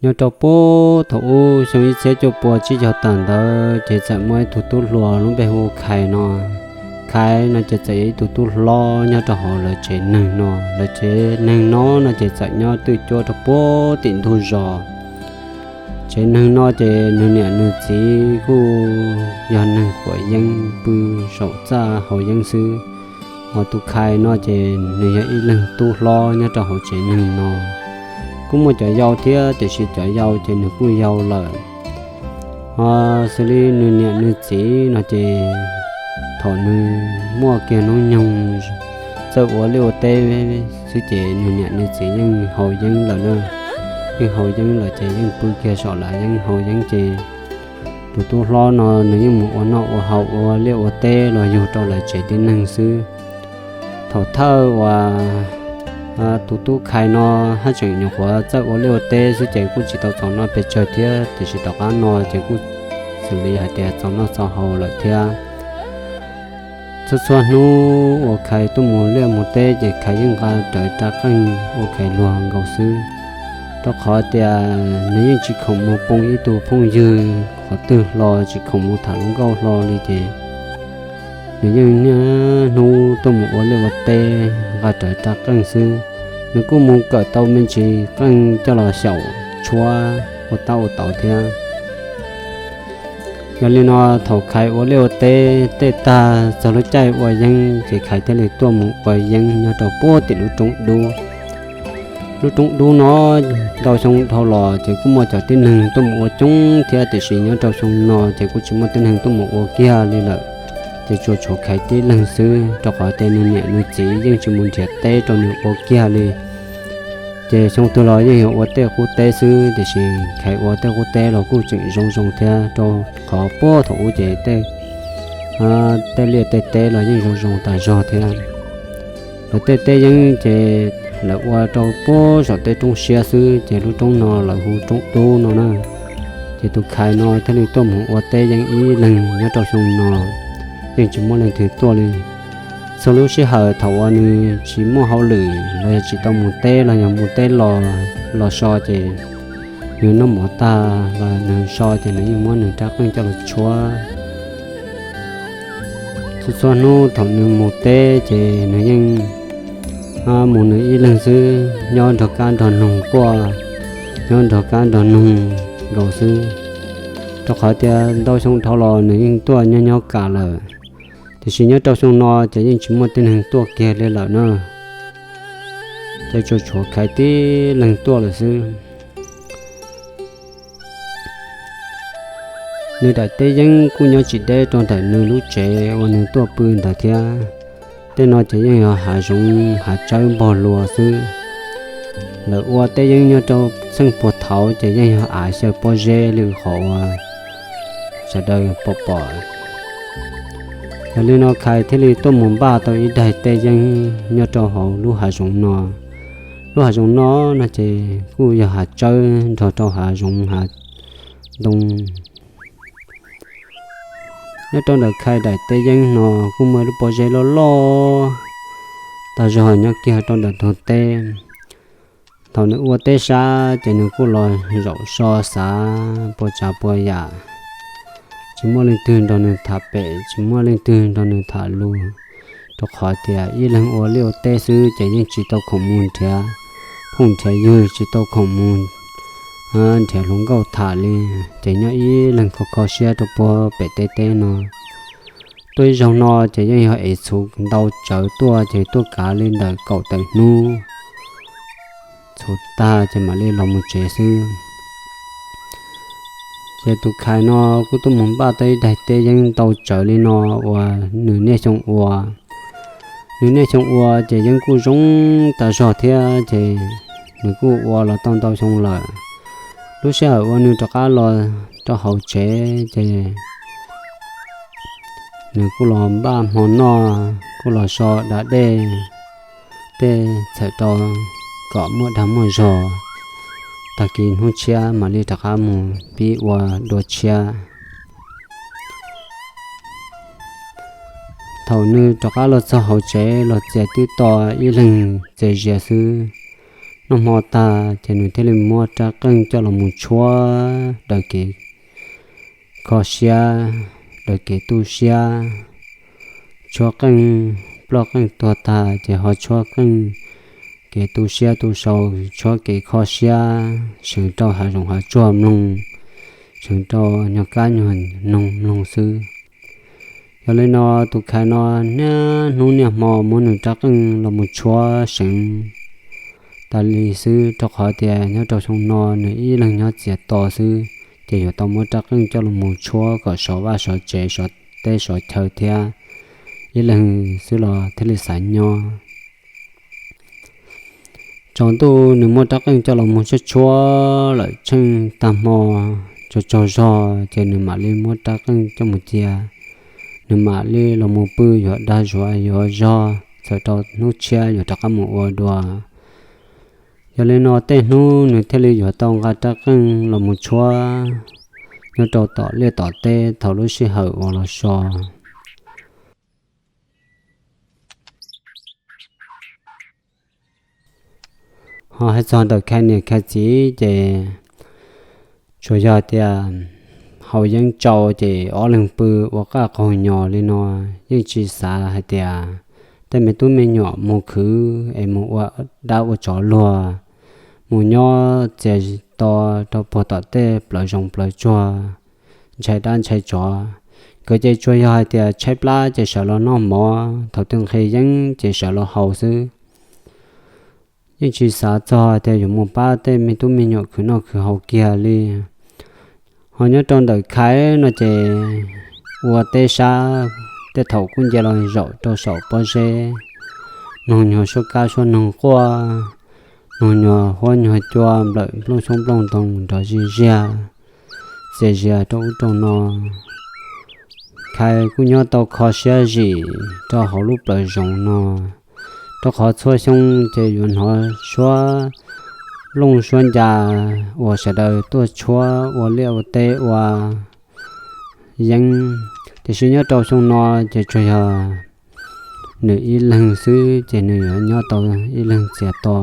Nyob rau puag thaum ub xyoo ib txhiab cuaj pua tsib caug tawm ntawd ces txawm muaj ib tug tub hluas lub npe hu Khais no. Khais no ces txawm yog ib tug tub hlob nyob rau hauv lawv tsev neeg no. Lawv tsev neeg no no ces txawm nyob twj cuab rau puag tim ntug zos. Tsev neeg no ces nws niam nws txiv kuj yog neeg quav yeeb pw saum txaj haus yeeb xwb. Hos tus Khais no ces nws yog ib leeg tub hlob nyob rau hauv tsev neeg no. Kuj muaj cov yau thiab tiam sis cov yau ces nws kuj yau lawm. Hos xws li nws niam nws txiv no ces thaum nws muaj kiag hnub nyoog txawj ua liaj ua teb xwb ces nws niam nws txiv yeej haus yeeb lawm na. Yeej haus yeeb lawm ces yeej pw kiag saum lav yeeb haus yeeb ces tus tub hlob no nws yeej mus ua noj ua haus ua liaj ua teb los yug rau lawv tsev tib neeg xwb. Thaum thawj uas tus tub Khais no haj tseem nyuam qhuav txawj ua liaj ua teb xwb ces kuj tsis tau txaus noj pes tsawg thiab, tiam sis tom qab no ces kuj xws li hais tias txaus noj txaus haus lawm thiab. Txhua txhua hnub uas Khais tuaj mus liaj mus teb ces Khais yeej nqa rawv rab qeej ua Khais luag nkaus xwb, rau qhov tias nws yeej tsis khoom mus poo ib tug phooj ywg qhov twg hlo, tsis khoom mus tham lub nkauj hlo li ces nws yeej niaj hnub tuaj mus ua liaj ua teb nqa rawv rab qeej xwb. Nws kuj mus kawm tau me ntsis qeej coj los xyaum tshuab ua tab ua tauv thiab. Yog li no thaum Khais ua liaj ua teb tej tag txog lub caij ua yeeb ces Khais thiaj li tuaj mus ua yeeb nyob rau puag tim lub roob dub. Lub roob dub no ntau xyoo dhau los ces kuj muaj cov tib neeg tuaj mus ua coob thiab, tiam sis nyob rau xyoo no ces kuj tsis muaj tib neeg tuaj mus ua kiag li lawm. Ces tsuas tshuav Khais tib leeg xwb, rau qhov tias nws niam nws txiv yeej tsis mus nrhiav teb rau nws ua kiag li. Ces xyoo twg los yeej yog ua tej qub teb xwb, tiam sis Khais ua tej qub teb los kuj tseem zoo zoo thiab, rau qhov puag thaum ub ces tej liaj tej teb los yeej zoo zoo tas zog thiab. Lawv tej teb yeeb ces lawv ua rau puag saum tej roob siab xwb, ces lub roob no lawv hu roob dub no na. Ces tus Khais no thiaj li tuaj mus ua teb yeeb ib leeg nyob rau xyoo no, yeej tsis muaj leej twg tuaj li. Txhua lub sij hawm thaum uas nws tsis muaj hauj lwm los yog tsis tau mus teb los yog mus teb los so ces nws noj mov tag los nws so ces nws yeej muab nws rab qeej coj los tshuab. Txhua txhua hnub thaum nws mus teb ces nws yeej mus nws ib leeg xwb, nyob nrog kab nrog noog quaj, nyob nrog kab nrog noog nkaus xwb, rau qhov tias ntau xyoo dhau los nws yeej tuaj nyob nyob kam lawm. Tiam sis nyob rau xyoo no ces yeej tsis muaj tib neeg tuaj kiag li lawm na, ces tsuas tshuav Khais tib leeg tuaj lawm xwb. Nws daim teb yeeb kuj nyob tsis deb rau ntawm nws lub tsev uas nws tuaj pw ntawd thiab. Tej no ces yeej yog hav zoov hav tsawb npog luas xwb. Lawv ua teb yeeb nyob rau txheej puag thaud ces yeej yog av xyaw pob zeb li qhov uas sawv daws pom pom. Yog li no Khais thiaj li tuaj mus npaj tau ib daim teb yeeb nyob rau hauv lub hav zoov no. Lub hav zoov no no ces kuj yog hav tsawb nrog rau hav zoov hav ntoo. Nyob rau ntawm Khais daim teb yeeb no kuj muaj lub pob zeb loj loj tag zog nyob kiag rau ntawm ntug teb. Thaum nws ua teb sab ces nws kuj los zaum so xav puas tsav puas yam, tsis muaj leej twg nrog nws tham pem, tsis muaj leej twg nrog nws tham lus, rau qhov tias ib leeg ua liaj ua teb xwb ces yeej tsis tau khoom mus nrhiav phooj nrhiav ywg, tsis tau khoom mus nrhiav hluas nkauj tham li, ces nyob ib leeg kho kho siab rau puag pem teb teb no. Tuaj ib zaug no ces yeej yog ev txhuv ntau tsawv tuaj, ces tuaj kav li ntawm kaum tawm hnub, txhuv tag ces mam li los mus tsev xwb. Ces tus Khais no kuj tuaj mus npaj tau ib daim teb yeeb ntau tsawv li no uas nws niaj xyoo ua. Nws niaj xyoo ua ces yeeb kuj zoo tas zog thiab, ces nws kuj ua los tau ntau xyoo lawm. Lub sij hawm uas nws rov qab los rau hauv tsev ces nws kuj los npaj hmo noj, kuj los so da dej tej txhawm rau kom muaj dag muaj zog, tag kis hnub tshiab mam li rov qab mus pib ua dua tshiab. Thaum nws rov qab los txog hauv tsev los txias twb to ib leeg txias zias xwb. noj hmo tag ces nws thiaj li muab rab qeej coj los mus tshuab daws kev kho siab, daws kev tu siab. Tshuab qeej, ploj qeej tuag tag ces ho tshuab qeej, kev tu siab tu sau, tshuab kev kho siab, seev rau hav zoov hav tsuag mloog, seev rau nyuag kab nyuag noog mloog xwb. Yog li no tus Khais no niaj hnub niaj hmo muab nws rab qeej los mus tshuab seev tas li xwb, rau qhov tias nyob rau xyoo no nws ib leeg nyob txias to xwb, ces yuav tau muab rab qeej coj los mus tshuab kom sov vaj sov tsev sov teb sov chaw thiab, ib leeg xwb los thiaj li xav nyob. Tsaus ntuj nws muab rab qeej coj los mus tshuab tshuab lawm tsheej tag hmo, tsaug tsaug zog ces nws mam li muab rab qeej coj mus cia. Nws mam li los mus pw yuav dag zuav yuav zog, txawm rau hnub tshiab yuav rov qab mus ua dua. Yog li no tej hnub nws thiaj li yuav tau nqa rab qeej los mus tshuab nyob rau tom liaj tom teb thaum lub sij hawm uas los so. Ho hais txog ntawm Khais niam Khais txiv ces tsuas yog tias haus yeeb tsau ces ob leeg pw ua qaj qaug nyos li no, yeej tsis xav hais tias tej me tub me nyuam mus khwv es mus ua dab ua tsov luag, mus nyob txias to rau puag tom tej plawv zoov plawv tsuag, ntshai dab ntshai tsov. Nkawd ces tsuas yog hais tias tshaib plab ces sawv los noj mov, thaum twg nqhis yeeb ces sawv los haus xwb. Yeej tsis xav txog tias yuav mus pab tej me tub me nyuam khwv noj khwv haus kiag li. Ho nyob rau ntawm Khais no ces ua teb sab, tej thaum kuj nce los zaum rau saum pob zeb, noog nyuag suab kab suab noog quaj, noog nyuag huab nyuag cua nplawm nplooj xyoob nplooj ntoo nrov zig ziag, txias zias rau ub rau no. Khais kuj nyob tau kho siab zim rau hauv lub plawv zoov no, rau qhov txhua xyoo ces yuav hnov suab nplooj suab ncas uas sawv daws tuaj tshuab ua liaj ua teb ua yeeb, tiam sis nyob rau xyoo no ces tsuas yog nws ib leeg xwb ces nws yuav nyob tau ib leeg txias to,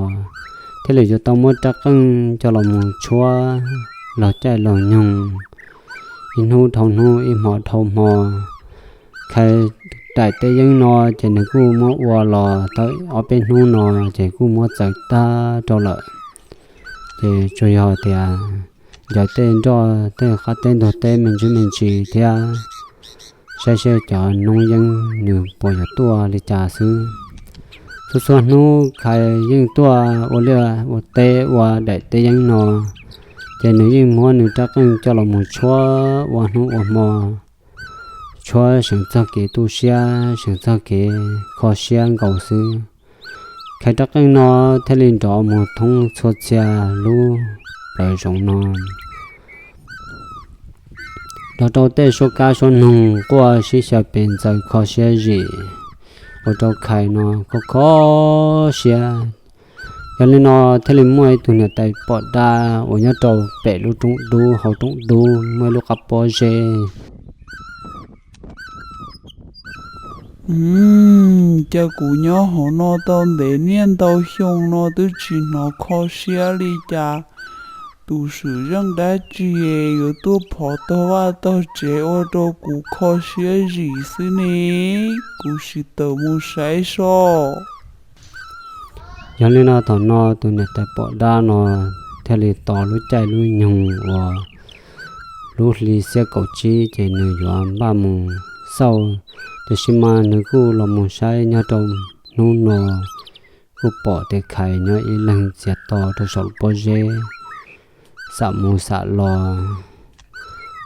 thiaj li yuav tau muab rab qeej coj los mus tshuab laug caij laug nyoog, ib hnub dhau hnub ib hmo dhau hmo. Khais daim teb yeeb no ces nws kuj muab ua los tau ob peb hnub no ces kuj muab txawv tag rau lawm. Ces tsuas yog tias ncaws tej nroj tej qab teb ntug teb me ntsis me ntsis thiab saib seb cov noob yeeb nws puas yuav tuaj li cas xwb. Txhua txhua hnub Khais yeej tuaj ua liaj ua teb ua daim teb yeeb no, ces nws yeej muab nws rab qeej coj los mus tshuab ua hnub ua hmo, tshuab seev txog kev tu siab seev txog kev kho siab nkaus xwb. Khais rab qeej no thiaj li nrov mus thoob txhua txhia lub plawv zoov no, nrov rau tej suab kab suab noog quaj sib xyaw pes ntxaws kho siab zim, ua rau Khais no kho kho siab. Yog li no thiaj li muaj ib tug niam tais pom dab uas nyob rau pem lub roob dub hauv roob dub muaj ib lub qab pob zeb. Cas kuv nyob hauv no tau ntev niaj ntau xyoo no twb tsis hnov kho siab li cas? Tus swm zeej dab tsi yuav tuaj phov tog vaj tog tsev ua rau kuv kho siab zim xwb ne? Kuv sim tawm mus saib soj. Yog li no thaum no tus niam tais pom dab no thiaj li tos lub caij lub nyoog uas lub hli xiab kaum tsib ces nws yuav npaj mus xauj, tiam sis mas nws kuj los mus saib nyob rau hnub no kuj pom tias Khais nyob ib leeg txias to rau saum lub pob zeb xam mus xam los.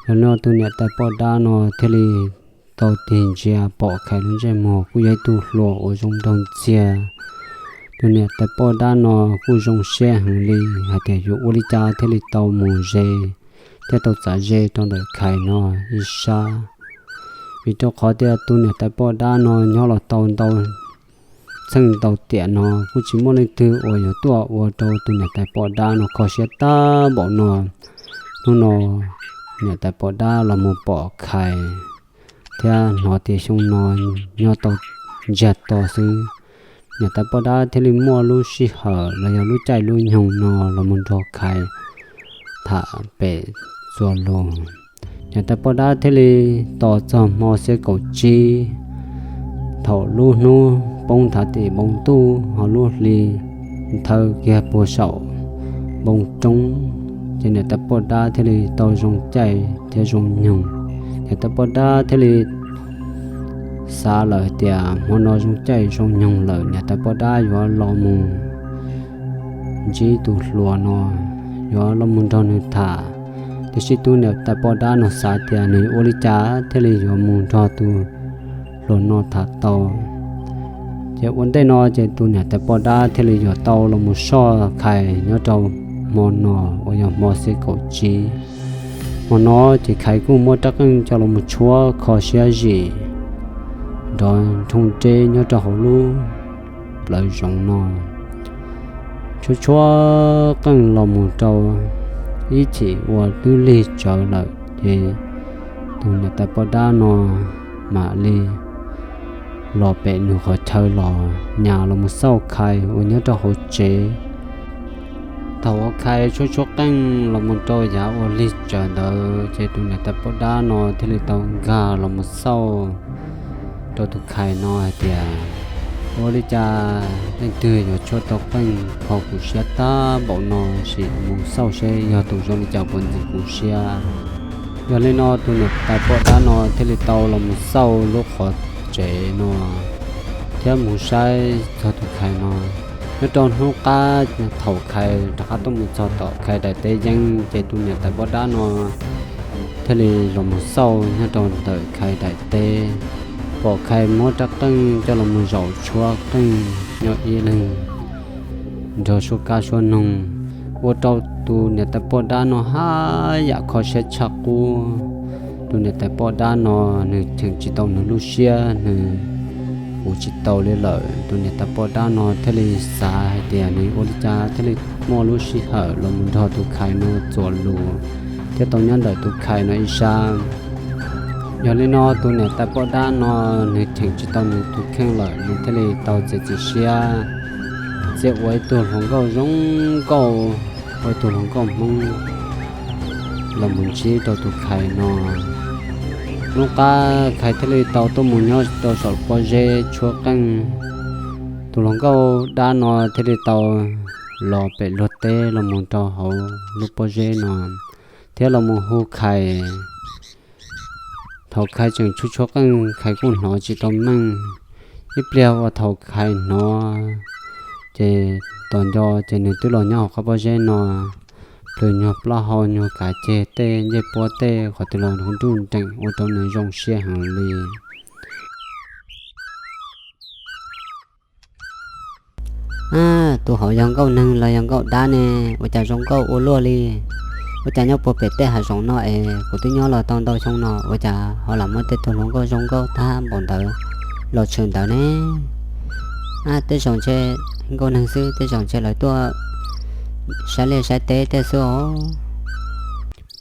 Yog li no tus niam tais poj dab no thiaj li tau tig ntsia pom Khais lub ntsej muag kuj yog ib tug hluas uas zoo nraug ntxiag. Tus niam tais poj dab no kuj zoo siab heev li hais tias yuav ua li cas thiaj li tau mus ze thiab tau txav ze rau ntawm Khais no ib sab, vim rau qhov tias tus niam tais poj dab no nyob los tau ntau txheej ntau tiam no kuj tsis muaj leej twg uas yuav tuaj ua rau tus niam tais poj dab no kho siab tag npaum no. Hnub no niam tais poj dab los mus pom Khais thiab hnov tias xyoo no nyob tau ntsiag to xwb, niam tais poj dab thiaj li muaj lub sij hawm los yog lub caij lub nyoog no los mus nrog Khais tham pem txuas lus. Niam tais poj dab thiaj li tos txog hmo xiab kaum tsib, thaum lub hnub poob nthav tim npoo ntuj ho lub hli nthawv kiag puag saum npoo roob, ces niam tais poj dab thiaj li tau zoo caij thiab zoo nyoog. Niam tais poj dab thiaj li xav lawm hais tias hmo no zoo caij zoo nyoog lawm, niam tais poj dab yuav los mus ntsib tus hluas no, yuav los mus nrog nws tham. Tiam sis tus niam tais poj dab no xav tias nws ua li cas thiaj li yuav mus nrog tus hluas no tham tau. Ces ua ntej no ces tus niam tais poj dab thiaj li yuav tau los mus soj Khais nyob rau hmo no uas yog hmo xiab kaum tsib. Hmo no ces Khais kuj muab rab qeej coj los mus tshuab kho siab zim nrov nroo nreb nyob rau hauv lub plawv zoov no. Tshuab tshuab qeej los mus rau ib chim uas twb lig tsawv lawm ces tus niam tais poj dab no mam li los pem nws qhov chaw los nyas los mus xauj Khais uas nyob rau hauv tsev. Thaum uas Khais tshuab tshuab qeej los mus rau yav uas lig tsawv ntawd ces tus niam tais poj dab no thiaj li tau nkag los mus xauj rau tus Khais no hais tias, Ua li cas leej twg yuav tshuab tau qeej kho kuv siab tag npaum no, sim mus xauj seb yog tus zoo li cas puas ntxim kuv siab. Yog li no tus niam tais poj dab no thiaj li tau los mus xauj lub qhov tsev no thiab mus saib txog tus Khais no. Nyob rau hnub qab thaum Khais rov qab tuaj mus txog tom Khais daim teb yeeb ces tus niam tais poj dab no thiaj li los mus xauj nyob rau ntawm Khais daim teb, pom Khais muab rab qeej coj los mus zaum tshuab qeej nyob ib leeg nrog suab kab suab noog, ua rau tus niam tais poj dab no haj yam kho siab tshaj qub. Tus niam tais poj dab no nws cheem tsis tau nws lub siab, nws ua tsis tau li lawm. Tus niam tais poj dab no thiaj li xav hais tias nws ua li cas thiaj li muaj lub sij hawm los mus nrog tus Khais no txuas lus thiab tau nyob ntawm tus Khais no ib sab. Yog li no tus niam tais poj dab no nws cheem tsis tau nws tus kheej lawm, nws thiaj li tau txiav txim siab txia ua ib tug hluas nkauj zoo nkauj, ua ib tug hluas nkauj Hmoob los mus ntsib rau tus Khais no. Hnub qab Khais thiaj li tau tuaj mus nyob rau saum pob zeb tshuab qeej. Tus hluas nkauj dab no thiaj li tau los pem luag teb los mus rau hauv lub pob zeb no thiab los mus hu Khais. Thaum Khais tseem tshuab tshuab qeej, Khais kuj hnov tsis tau meej. Ib pliag uas thaum Khais hnov ces tos nco ces nws twb los nyob hauv qab pob zeb no, plhws nyuag plaub hau nyuag kav ceg tej ncej puab tej qhov twg los hu nruj nreem ua rau nws zoo siab heev li. Ab, tus hauv yog nkauj neeg los yog nkauj dab ne? Ua cas zoo nkauj ua luaj li? Ua cas nyob puag pem tej hav zoov no es kuv twb nyob los tau ntau xyoo no ua cas ho lam muaj tej tug hluas nkauj zoo nkauj tag npaum ntawd los tshwm ntawd ne? Ab, tej zaum ntshe nkauj neeg xwb, tej zaum ntshe lawv tuaj saib liaj saib teb tej xwb os.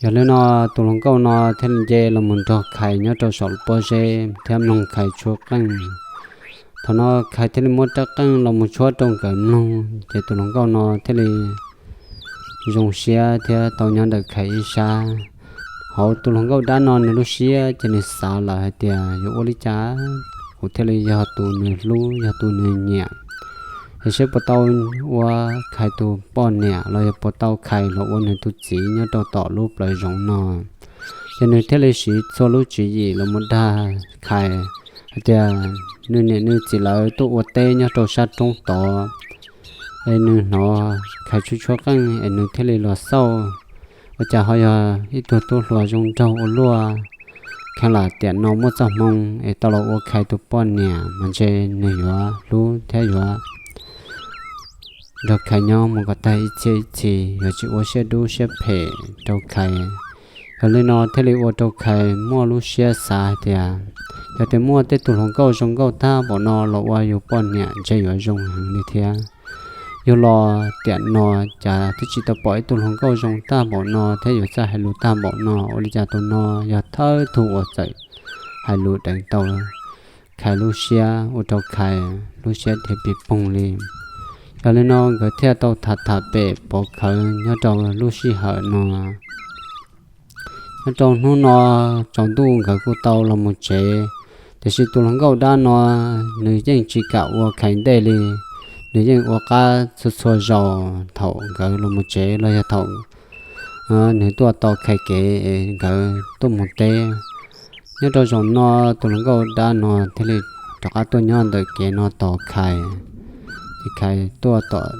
Yog li no tus hluas nkauj no thiaj li nce los mus nrog Khais nyob rau saum lub pob zeb thiab mloog Khais tshuab qeej. Thaum no Khais thiaj li muab rab qeej los mus tshuab rau nkawd mloog ces tus hluas nkauj no thiaj li zoo siab thiab tau nyob ntawm Khais ib sab. Hauv tus hluas nkauj dab no nws lub siab ces nws xav lawm hais tias yuav ua li cas kuv thiaj li yog tus nws hlub yog tus nws nyiam, es seb puas tau ua Khais tus poj niam los yog puas tau Khais los ua nws tus txiv nyob rau tom lub plawv zoov no. Ces nws thiaj li siv txhua lub tswv yim los mus dag Khais hais tias nws niam nws txiv lawv tuaj ua teb nyob rau sab roob tod, es nws hnov Khais tshuab tshuab qeej es nws thiaj li los xauj. Ua cas ho yog ib tug tub hluas zoo nraug ua luaj, kheev lam tiam no muaj txoj hmoo es tau los ua Khais tus poj niam mas ntshe nws yuav hlub thiab yuav nrog Khais nyob mus kom tag ib txhiab ib txhis, yuav tsis ua siab dub siab phem rau Khais. Yog li no thiaj li ua rau Khais muaj lub siab xav hais tias yog tias muaj tej tug hluas nkauj zoo nkauj tag npaum no los ua yus poj niam ntshe yuav zoo heev li thiab. Yus los tiam no cas twb tsis tau pom ib tug hluas nkauj zoo tag npaum no thiab yuav txawj hais lus tag npaum no, ua li cas tus no yog thawj tug uas txawm hais lus deev tau Khais lub siab, ua rau Khais lub siab dhia pig poog li. Yog li no nkawd thiaj tau tham tham pem pov khawv nyob rau lub sij hawm no. Nyob rau hnub no tsaus ntuj nkawd kuj tau los mus tsev, tiam sis tus hluas nkauj dab no nws yeej tsis kam ua Khais ntej li. Nws yeej ua qab txhua txhua zaus thaum nkawd los mus tsev los yog thaum nws tuaj tos Khais kev es nkawd tuaj mus teb. Nyob rau zaum no tus hluas nkauj dab no thiaj li rov qab tuaj nyob ntawm kev no tos Khais. Ces Khais tuaj tom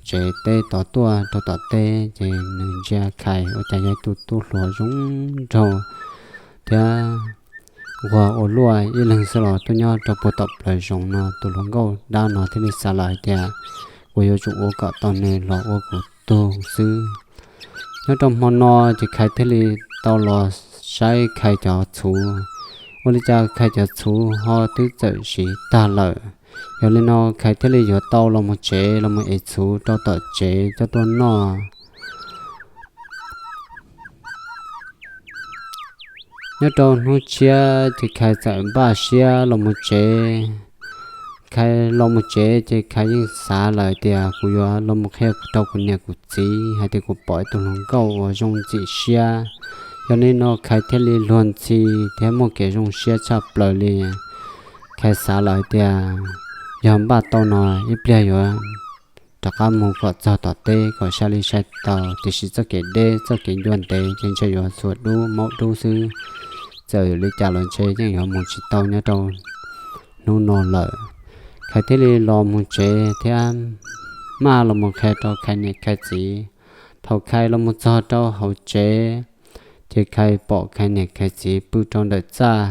tsev teb tod tuaj rau tom teb ces nws ntsia Khais ua cas yog ib tug tub hluas zoo nraug thiab nquag ua luaj ib leeg xwb los tuaj nyob rau puag tom plaws zoov no. Tus hluas nkauj dab no thiaj li xav lawm hais tias, kuv yuav tsum ua kom tau nws los ua kuv tug xwb. Nyob rau hmo no ces Khais thiaj li tau los saib Khais cov txhuv, ua li cas Khais cov txhuv ho twb txawm siv tag lawm. Yog li no Khais thiaj li yuav tau los mus tsev los mus ev txhuv rau tom tsev coj tuaj noj. Nyob rau hnub tshiab ces Khais txawm npaj siab los mus tsev. Khais los mus tsev ces Khais yeej xav lawm tias, kuv yuav los mus qhia rau kuv niam kuv txiv hais tias kuv pom ib tug hluas nkauj uas zoo ntxim siab. Yog li no Khais thiaj li luag ntxhi thiab muaj kev zoo siab tshaj plaws li. Khais xav lawm tias, yog npaj tau no ib pliag yuav rov qab mus kom txog tom teb kom sai li sai tau, tiam sis txoj kev deb txoj kev ncua ntev ces ntshe yuav xuas dub maub dub xwb. Txawm li cas los ntshe yeej yuav mus tsis tau nyob rau hnub no lawm. Khais thiaj li los mus tsev thiab maj los mus qhia rau Khais niam Khais txiv. Thaum Khais los mus txog rau hauv tsev, ces Khais pom Khais niam Khais txiv pw rau ntawm txaj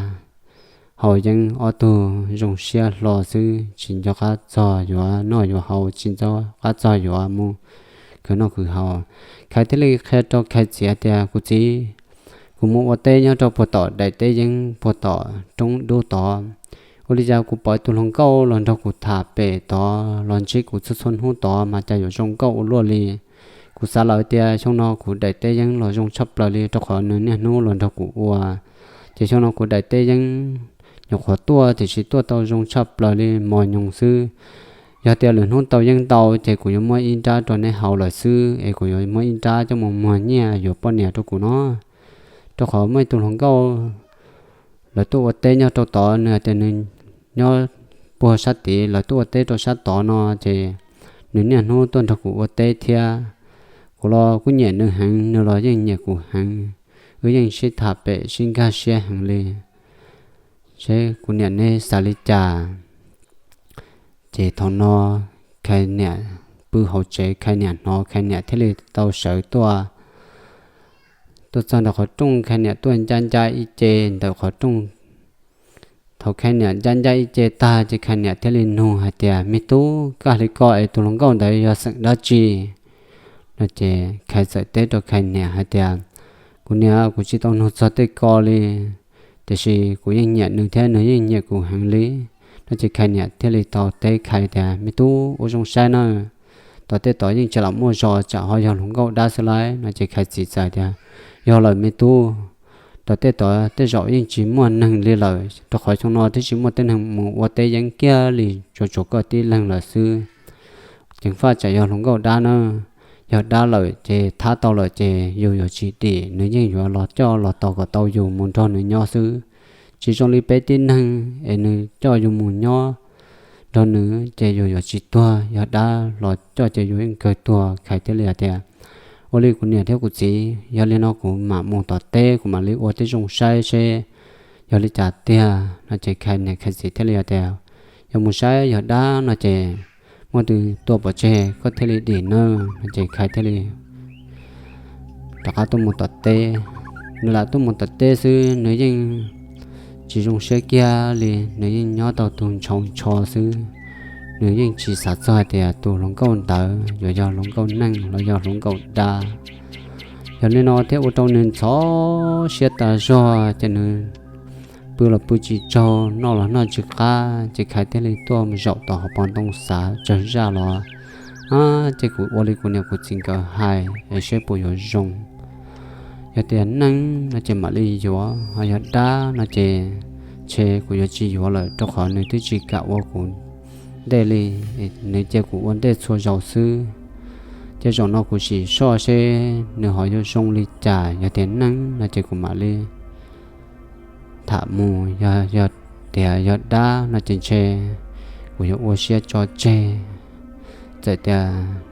haus yeeb, ob tug zoo siab hlo xwb, tsis nco qab txog yuav noj yuav haus, tsis nco qab txog yuav mus khwv noj khwv haus. Khais thiaj li qhia rau Khais txiv tias, kuv txiv, kuv mus ua teb nyob rau puag tom daim teb yeeb puag tom roob dub tod. Ua li cas kuv pom tus hluas nkauj los nrog kuv tham pem tod los ntsib kuv txhua txhua hnub tod mas cas yuav zoo nkauj ua luaj li. Kuv xav lawm tias xyoo no kuv daim teb yeeb los zoo tshaj plaws li rau qhov nws niaj hnub los nrog kuv ua. Ces xyoo no kuv daim teb yeeb nyuam qhuav tuaj tiam sis tuaj tau zoo tshaj plaws li mos nyoos xwb. Yog tias lwm hnub tau yeeb ntau ces kuv yuav muab ib nrab rau neb haus lawm xwb es kuv yuav muab ib nrab coj mus muag nyiaj yuav poj niam rau kuv no. Rau qhov muaj ib tug hluas nkauj lawv tuaj ua teb nyob rau tod, nws hais tias nws nyob puag sab tid, lawv tuaj ua teb rau sab tod no ces nws niaj hnub tuaj nrog kuv ua teb thiab. Kuv los kuj nyiam nws heev, nws los yeej nyiam kuv heev, wb yeej sib tham pem sib nkag siab heev li. Seb kuv niam neb xav li cas. Ces thaum no Khais niam pw hauv tsev, Khais niam hnov, Khais niam thiaj li tau sawv tuaj. Tuaj txog ntawm qhov rooj, Khais niam tuaj ncaj ncaj ib ce ntawm qhov rooj. Thaum Khais niam ncaj ncaj ib ce tag ces Khais niam thiaj li nug hais tias, me tub, koj hais li ko es tus hluas nkauj ntawd yog xeem dab tsi? No ces Khais txawm teb rau Khais niam hais tias, kuv niam, kuv tsis tau nug txog tej ko li, tiam sis kuv yeej nyiam nws thiab nws yeej nyiam kuv heev li. No ces Khais niam thiaj li tau teb Khais tias, me tub, ua zoo saib na, tom tej tod yeej tsis lam muaj zog, tsam ho yog hluas nkauj dab xwb lauj. No ces Khais txiv txawm tias, yog lawm me tub, tom tej tod tej zaum yeej tsis muaj neeg li lawm, rau qhov xyoo no twb tsis muaj tej neeg mus ua teb yeeb kiag li, tsuas tshuav koj tib leeg lawm xwb. Ceev faj tsam yog hluas nkauj dab na, yog dab lawm ces thab tau lawm ces yus yuav tsis dim, nws yeej yuav los coj los tos kom tau yus mus nrog nws nyob xwb. Tsis zoo li peb tib neeg es nws coj yus mus nyob nrog nws ces yus yuav tsis tuag, yog dab los coj ces yus yeej kawg tuag. Khais thiaj li hais tias, ua li kuv niam thiab kuv txiv, yog li no kuv mam mus tom teb, kuv mam li ua tib zoo saib seb yog li cas tiag. No ces Khais niam Khais txiv thiaj li hais tias, yog mus saib yog dab no ces muaj tus tua pov tseg koj thiaj li dim nawb. No ces Khais thiaj li rov qab tuaj mus tom teb. Nws lam tuaj mus tom teb xwb, nws yeej tsis zoo siab kiag li, nws yeej nyob tau tus ntshau ntsho xwb. Nws yeej tsis xav txog hais tias tus hluas nkauj ntawd yuav yog hluas nkauj neeg los yog hluas nkauj dab. Yog li no thiaj ua rau nws ntxhov siab tas zog, ces nws pw los pw tsis tsaug, noj los noj tsis qab, ces Khais thiaj li tuaj zaum tom hauv paus ntoo xav tsawg zaj los, ab, ces kuv ua li kuv niam kuv txiv nkawd hais es seb puas yuav zoo. Yog tias neeg no ces mam li yuav, ho yog dab no ces ntshe kuv yuav tsis yuav lawm, rau qhov nws twb tsis kam ua kuv ntej li, nws cia kuv ua ntej txhua zaus xwb. Ces zaum no kuv sim soj seb nws ho yuav zoo li cas, yog tias neeg no ces kuv mam li tham mus, yog, yog tias yog dab no ces ntshe kuv yuav ua siab tso tseg. Txawm tias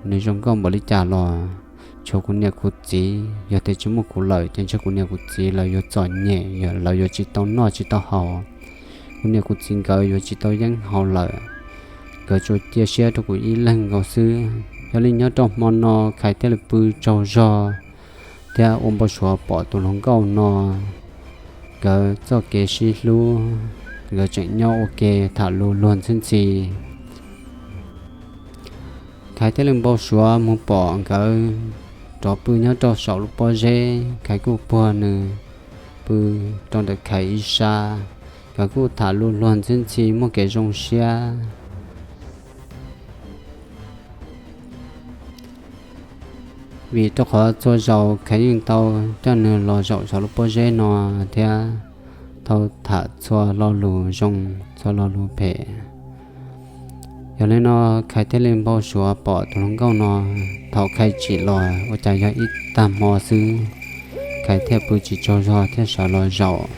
nws zoo nkauj npaum li cas los tshuav kuv niam kuv txiv, yog tias tsis muaj kuv lawm ces ntshe kuv niam kuv txiv lawv yuav txom nyem, lawv yuav tsis tau noj tsis tau haus. Kuv niam kuv txiv nkawd yuav tsis tau yeeb haus lawm. Nkawd tsuas cia siab rau kuv ib leeg nkaus xwb. Yog li nyob rau hmo no Khais thiaj li pw tsaug zog thiab ua npau suav pom tus hluas nkauj no nkawd txoj kev sib hlub, nkawd tseem nyob ua ke tham lus luag ntxhi ntxhi. Khais thiaj li npau suav mus pom nkawd rov pw nyob rau saum lub pob zeb, Khais kuj puag nws pw rau ntawm Khais ib sab, nkawd kuj tham lus luag ntxhi ntxhi muaj kev zoo siab. Vim rau qhov txhua zaus Khais yeej tau coj nws los zaum saum lub pob zeb no thiab tau tham txhua lo lus zoo, txhua lo lus phem. Yog li no Khais thiaj li npau suav pom tus hluas nkauj no. Thaum Khais tsim los ua cas yog ib tag hmo xwb, Khais thiaj pw tsis tsaug zog thiaj sawv los zaum.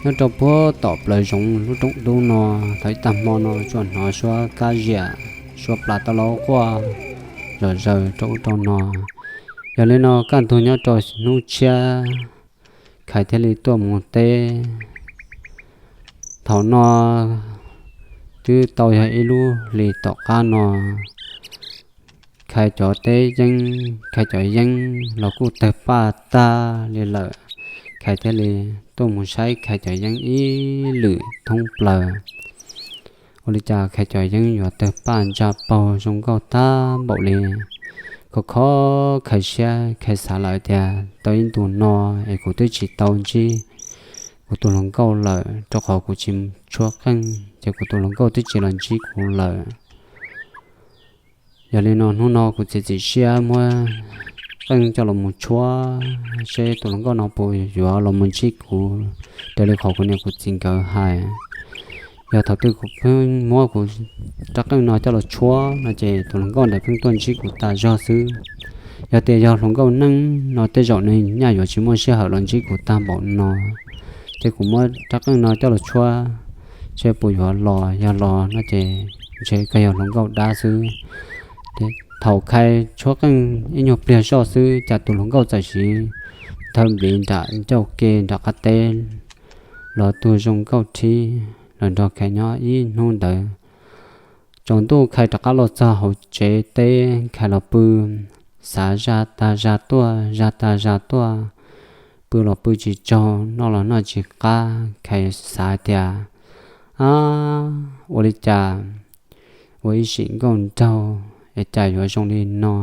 Nyob rau puag tom plawv zoov lub rooj dub no, thaum ib tag hmo no tsuas hnov suab kab ziam, suab plas tau laub quaj zom zaws rau ub rau no. Yog li no kaj ntug nyob rau hnub tshiab, Khais thiaj li tuaj mus teb. Thaum no twb tau yog ib lub hlis tom qab no, Khais cov teb yeeb, Khais cov yeeb los kuj tawg paj tag li lawm. Khais thiaj li tuaj mus saib Khais cov yeeb ib lwm thoob plaws. Ua li cas Khais cov yeeb yuav tawg paj ntsa paug zoo nkauj tag npaum li. Khov kho Khais siab, Khais xav lawm tias tau ib ntus no es kuv twb tsis tau ntsib kuv tus hluas nkauj lawm, rau qhov kuv tsis tshuab qeej ces kuv tus hluas nkauj twb tsis los ntsib kuv lawm. Yog li no hnub no kuv txiav txim siab muab qeej coj los mus tshuab seb tus hluas nkauj no puas yuav los mus ntsib kuv raws li qhov kuv niam kuv txiv nkawd hais. Yog thaum twg kuv pheej muab kuv rab qeej no coj los tshuab no ces tus hluas nkauj ntawd pheej tuaj ntsib kuv tas zog xwb. Yog tias yog hluas nkauj neeg no tej zaum nws nyaj yuav tsis muaj sij hawm los ntsib kuv tag npaum no. Ces kuv muab rab qeej no coj los tshuab seb puas yuav los, yog los no ces ntshe kawg yog hluas nkauj dab xwb. Thaum Khais tshuab qeej ib nyuag pliag zoj xwb cas tus hluas nkauj txawm siv thawj npliv nram ncauj ke nram qab teb los tuag zoo nkauj thiab los nrog Khais nyob ib hnub ntawd. Tsaus ntuj Khais rov qab los txog hauv tsev teb, Khais los pw xav zaj tag zaj tuaj, zaj tag zaj tuaj, pw los pw tsis tsaug, noj los noj tsis qab. Khais xav tias, ab, ua li cas ua ib sim nkauj nraug es cas yuav zoo li no?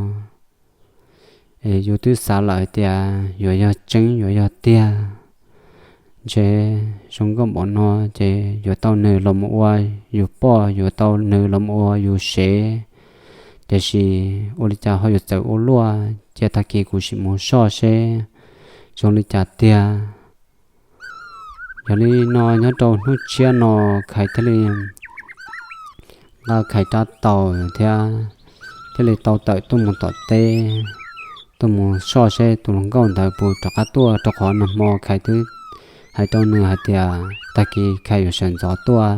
Es yus twb xav lawm tias yuav yog tseeb yuav yog tiag, ntshe zoo nkauj npaum no ces yuav tau nws los mus ua yus poj, yuav tau nws los mus ua yus sev. Tiam sis ua li cas ho yuav txawm ua luaj, cia tag kis kuv sim mus soj seb zoo li cas tiag. Yog li no nyob rau hnub tshiab no Khais thiaj li nqa Khais rab taus thiab thiaj li tau tawm tuaj mus tom teb, tuaj mus soj seb tus hluas nkauj ntawd puas rov qab tuaj, rau qhov nag hmo Khais twb hais rau nws hais tias tag kis Khais yuav sawv ntxov tuaj,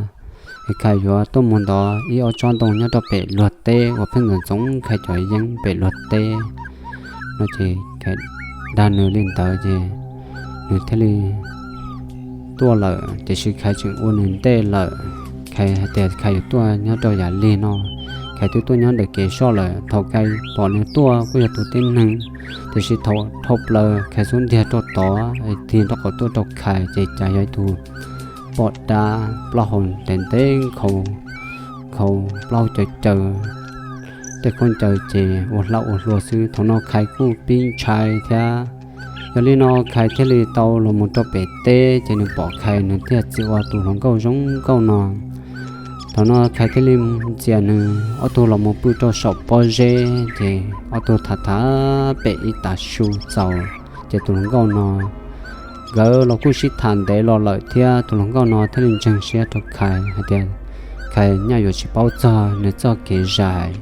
es Khais yuav tuaj mus ntov ib ob tsob ntoo nyob rau pem luag teb uas pheej ntxoov ntxoov Khais cov yeeb pem luag teb no ces Khais dag nws li ntawd ces nws thiaj li tuaj lawm, tiam sis Khais tseem ua nws ntej lawm. Khais hais tias Khais yuav tuaj nyob rau yam lig no, Khais twb tuaj nyob ntawm kev soj lawm. Thaum Khais pom nws tuaj kuj yog tus tib neeg, tiam sis thaum dhau plaws Khais xub ntiag rau tod, tig nraub qaum tuaj rau Khais ces cas yog ib tug poj dab plaub hau ntev ntev nkhaus, nkhaus plaub hau caws caws, tej khaub ncaws ces ua hlab ua hlua xwb. Thaum no Khais kuj pib ntshai thiab. Yog li no Khais thiaj li tau los mus rau pem teb ces nws pom Khais nws thiaj txia ua tus hluas nkauj zoo nkauj no. Thaum no Khais thiaj li ntxias nws ob tug los mus pw rau saum pob zeb ces ob tug tham tham pem ib tav su txaus, ces tus hluas nkauj no Nkawd los kuj sib tham ntev los lawm thiab tus hluas nkauj no thiaj li ntseeg siab rau Khais hais tias Khais nyaj yuav tsis paub txog nws txoj kev zais.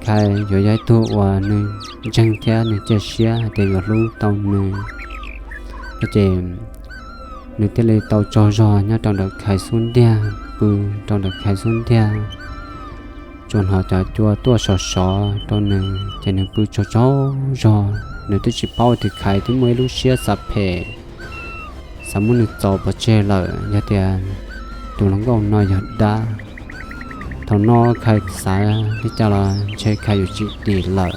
Khais yuav yog ib tug uas nws ntseeg thiab nws cia siab hais tias yuav hlub tau nws. Ces nws thiaj li tau tsaug zog nyob rau ntawm Khais xub ntiag, pw rau ntawm Khais xub ntiag, tsuas hnov cov cua tuaj sov sov rau nws ces nws pw tsaug tsaug zog. Nws twb tsis paub tias Khais twb muaj ib lub siab xav phem, xav muab nws txov pov tseg lawm, yog tias tus hluas nkauj no yog dab. Thaum no Khais xav li cas los ntshe Khais yuav tsis dim lawm.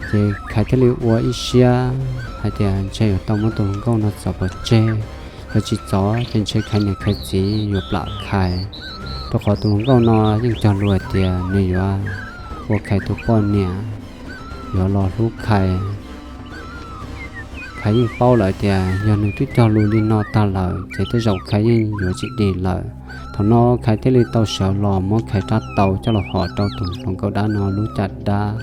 Ces Khais thiaj li ua ib siab hais tias ntshe yuav tau muab tus hluas nkauj no txov pov tseg, yog tsis txov ces ntshe Khais niam Khais txiv yuav plam Khais, rau qhov tus hluas nkauj no yeej cog lus hais tias nws yuav ua Khais tus poj niam, yuav los hlub Khais. Khais yeej paub lawm tias yog nws twb cog lus li no tag lawm ces tej zaum Khais yeej yuav tsis dim lawm. Thaum no Khais thiaj li tau sawv los muab Khais rab taus coj los hom rau tus hluas nkauj dab no lub caj dab.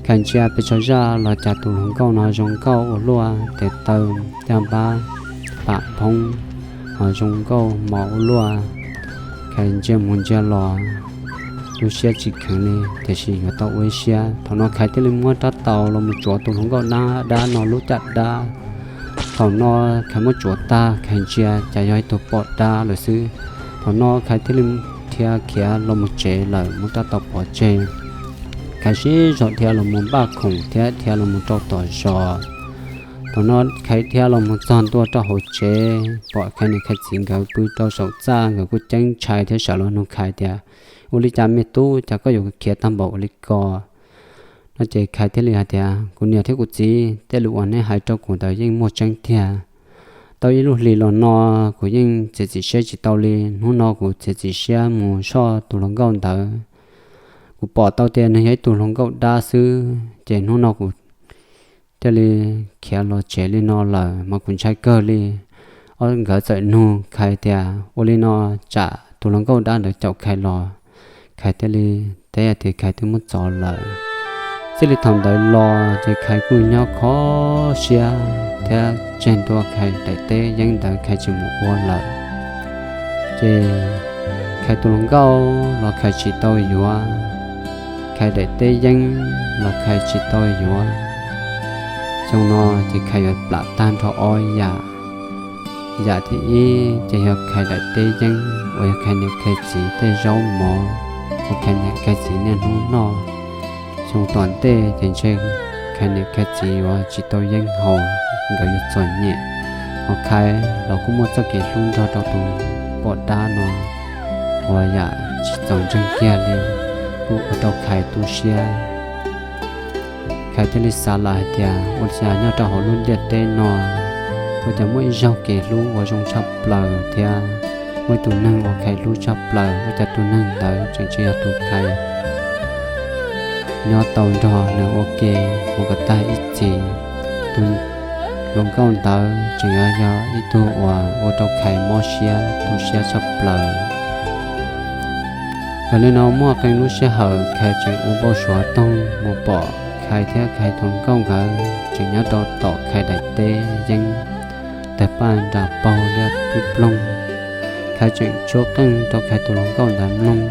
Khais ntsia pes tsawg zaj los cas tus hluas nkauj no zoo nkauj ua luaj, tes taw caj npab pam phoob, ho zoo nkauj mos ua luaj. Khais ntsia mus ntsia los, lub siab tsis kheev li, tiam sis yuav tau ua ib siab. Thaum no Khais thiaj li muab rab taus los mus tsuav tus hluas nkauj dab no lub caj dab. Thaum no Khais muab tsuav tag, Khais ntsia cas yog ib tug poj dab lawm xwb. Thaum no Khais thiaj li dhia khiav los mus tsev lawm, muab rab taus pov tseg. Khais sib zog dhia los mus npaj khoom thiab dhia los mus rau tom zos. Thaum no Khais dhia los mus txog ntua rau hauv tsev, pom Khais niam Khais txiv nkawd pw rau saum txaj, nkawd kuj ceeb ntshai thiab sawv los nug Khais tias, Ua li cas me tub, cas koj yuav khiav tag npaum ua li ko? No ces Khais thiaj li hais tias, Kuv niam thiab kuv txiv, tej lus uas neb hais rau kuv ntawd yeej muaj tseeb tiag. Tau ib lub hlis los no kuv yeej txiav txim siab tsis tau li. Hnub no kuv txiav txim siab mus soj tus hluas nkauj ntawd. Kuv pom tau tias nws yog ib tug hluas nkauj dab xwb, ces hnub no kuv thiaj li khiav los tsev li no lawm, mas kuv ntshai kawg li. Ob nkawd txawm nug Khais tias, Ua li no, tsam tus hluas nkauj dab ntawd caum Khais los, Khais thiaj li teb hais tias Khais twb muab txov lawm. Txij li thaum ntawd los ces Khais kuj nyob kho siab thiab tseg ntua Khais daim teb yeeb ntawd Khais tsis mus ua lawm. Ces Khais tus hluas nkauj los Khais tsis tau yuav, Khais daim teb yeeb los Khais tsis tau yuav. Xyoo no ces Khais yuav plam tag nrho ob yam. Yam thib ib ces yog Khais daim teb yeeb uas yog Khais niam Khais txiv tej zaub mov uas Khais niam Khais txiv niaj hnub noj. Xyoo tom ntej ces ntshe Khais niam Khais txiv yuav tsis tau yeeb haus, nkawd yuav txom nyem. Ho Khais los kuj muaj txoj kev hlub nrog rau tus poj dab no uas yam tsis txaus ntseeg kiag li, kuj ua rau Khais tu siab. Khais thiaj li xav lawm hais tias, Ua cas nyob rau hauv lub ntiaj teb no, ua cas muaj ib zaug kev hlub uas zoo tshaj plaws thiab muaj ib tug neeg uas Khais hlub tshaj plaws, ua cas tus neeg ntawd tseem tsis yog tus Khais nyob tau nrog nws ua ke mus kom tag ib txhis? Tus hluas nkauj ntawd tseem yog ib tug uas ua rau Khais mob siab tu siab tshaj plaws. Yog li no muaj qee lub sij hawm Khais tseem ua npau suav toog mus pom Khais thiab Khais tus hluas nkauj nkawd tseem nyob rau tom Khais daim teb yeeb, tawg paj nram paug liab ploog. Khais tseem tshuab qeej rau Khais tus hluas nkauj ntawd mloog.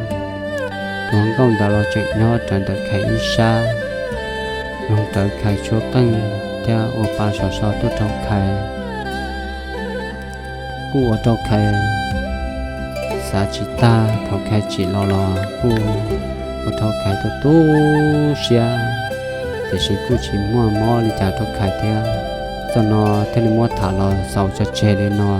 Tus hluas nkauj ntawd los tseem nyob rawv ntawm Khais ib sab, mloog rawv Khais tshuab qeej thiab ua pa sov so tuaj rau Khais. Kuj ua rau Khais xav tsis tag, thaum Khais tsim los los kuj ua rau Khais tu tu siab, tiam sis kuj tsis muaj mob li cas rau Khais thiab. Txoj no thiaj li muab tham los xaus tso tseg li no.